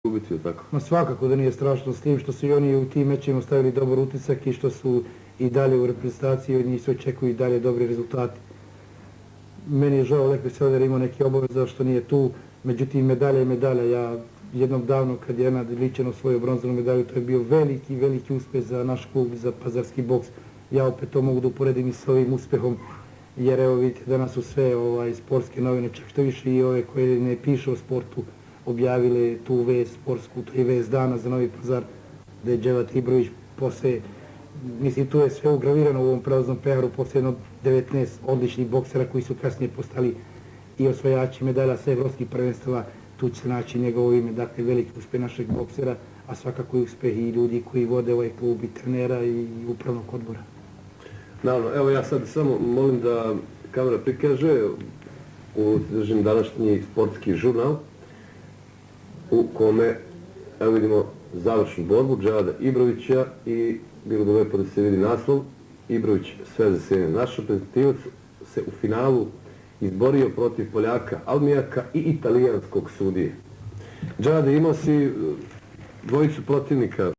ubiti, tako? Ma svakako da nije strašno, s tim što su i oni u tim mečima stavili dobar utisak i što su i dalje u reprezentaciji, od njih se očekuju i dalje dobri rezultati. Meni je žao Lekve Selder imao neki obaveza što nije tu, međutim medalja je medalja. Ja jednom davno kad je Ena Ličen osvojio bronzanu medalju, to je bio veliki, veliki uspeh za naš klub, za pazarski boks. Ja opet to mogu da uporedim i s ovim uspehom, jer evo vidite danas su sve sportske novine, čak što više i ove koje ne piše o sportu, objavile tu vest sportsku, to je vest dana za Novi Pazar, da je Dževat Ibrović posle, mislim tu je sve ugravirano u ovom prelaznom peharu, posle jedno 19 odličnih boksera koji su kasnije postali i osvajači medalja sa evropskih prvenstava, tu će se naći njegovo ime, dakle veliki uspeh našeg boksera, a svakako i uspeh i ljudi koji vode ovaj klub i trenera i upravnog odbora. Naravno, evo ja sad samo molim da kamera prikaže u današnji sportski žurnal u kome, evo vidimo, završnu borbu Dževada Ibrovića i bilo da lepo da se vidi naslov. Ibrović sve za sve. Naš reprezentativac se u finalu izborio protiv Poljaka Almijaka i italijanskog sudije. Dževade, imao si dvojicu protivnika.